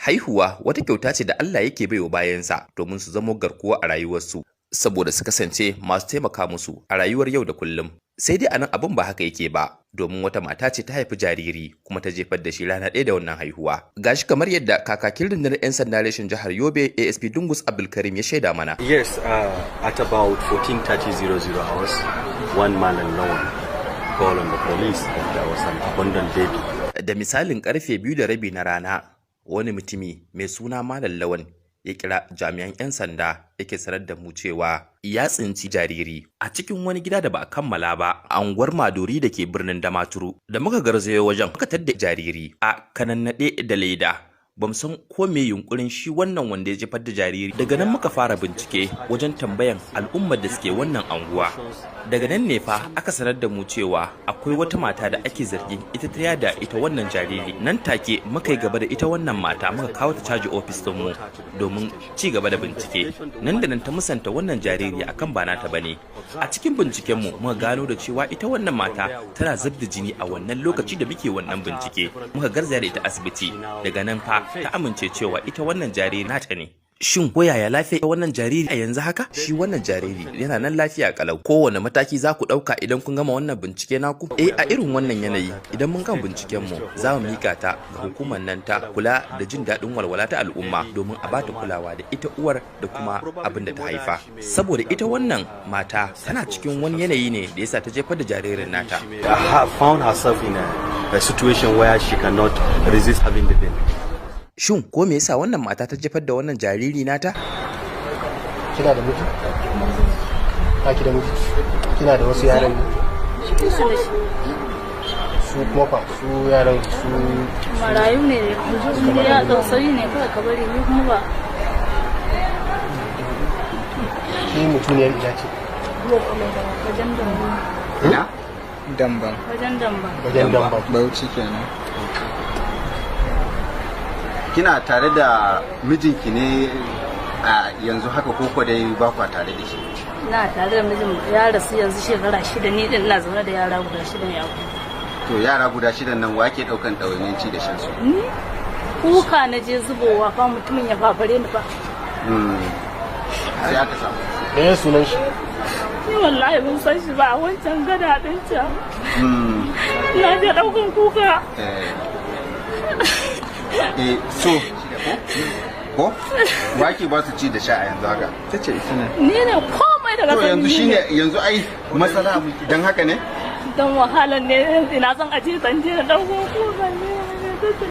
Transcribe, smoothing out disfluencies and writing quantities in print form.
Haihuwa wata kyauta ce da Allah yake baiwa bayansa domin su zamo garkuwa a rayuwarsu, saboda su kasance masu taimaka musu a rayuwar yau da kullum. Sai dai anan abin ba haka yake ba, domin wata mata ce ta haifi jariri kuma ta jefar da shi rana ɗaya da wannan haihuwa. Gashi kamar yadda kakakin rundunar 'yan sanda reshen jihar Yobe, ASP Dungus Abdulkarim, ya shaida mana. Yes, at about 14:30 hours, one man and Lawan called on the police that there was an abandoned baby. Da misalin karfe 2:30 na rana, wani mutumi mai suna Malam Lawan ya kira jami'an 'yan sanda, yake sanar da mu cewa ya tsinci jariri a cikin wani gida da ba a kammala ba a unguwar Maduri da ke birnin Damaturu. Da muka garzayo wajen, muka tadda jariri a kanannaɗe da leda. Bamu san ko me yunkurin shi wannan wanda ya jefar da jariri. Daga nan muka fara bincike wajen tambayan al'ummar da suke wannan anguwa. Daga nan ne fa aka sanar da mu cewa akwai wata mata da ake zargin ita ta yada ita wannan jariri. Nan take muka yi gaba da ita wannan mata, muka kawo ta caji ofis mu domin ci gaba da bincike. Nan da nan ta musanta wannan jariri akan ba nata bane. A cikin binciken mu muka gano da cewa ita wannan mata tana zub da jini a wannan lokaci da muke wannan bincike. Muka garzaya da ita asibiti. Daga nan fa ta amince cewa ita wannan jariri nata ne. Shin ko yaya lafiya wannan jariri a yanzu haka? Shi wannan jariri yana nan lafiya kalau. Kowane mataki za ku ɗauka idan kun gama wannan bincike naku? Eh, a irin wannan yanayi, idan mun gama binciken mu, za mu mika ta ga hukumar nan ta kula da jin daɗin walwala ta al'umma domin a bata kulawa da ita uwar da kuma abin da ta haifa, saboda ita wannan mata tana cikin wani yanayi ne da yasa ta jefar da jaririn nata. Found herself in a situation where she cannot resist having the baby. Shin ko me yasa wannan mata ta jefar da wannan jariri nata? Kina da miji? Ba ki da miji? Kina da wasu yaran ne? Su kuma fa, su yaran su? Marayu ne, ne ya tausayi ne kawai ka bari, ni kuma ba. Ki mutuniyar ina ce? Wajen Damba. Ina? Damba. Wajen Damba. Wajen Damba. Bauchi kenan. Kina tare da mijinki ne a yanzu haka, koko dai ba kwa tare da shi? Ina tare da mijin, ya rasu yanzu shekara 6. Ni din ina zaune da yara guda shida ne a To, yara guda shidan nan, wa ke daukan ɗawainiyar ci da shan su? Ni kuka na je zubowa fa, mutumin ya fafare ni fa. Sai aka samu. Me ya sunan shi? Ni wallahi ban san shi ba. A wancan gada din can na je daukan kuka. Eh, so ko wa ke ba su ci da sha a yanzu haka? Ta ce ita ne. Ni ne komai daga To, sani yanzu ni shine ne. Yanzu ai masala dan haka ne. Don wahalan ne, ina son a ce zan je na dauko kuka ne.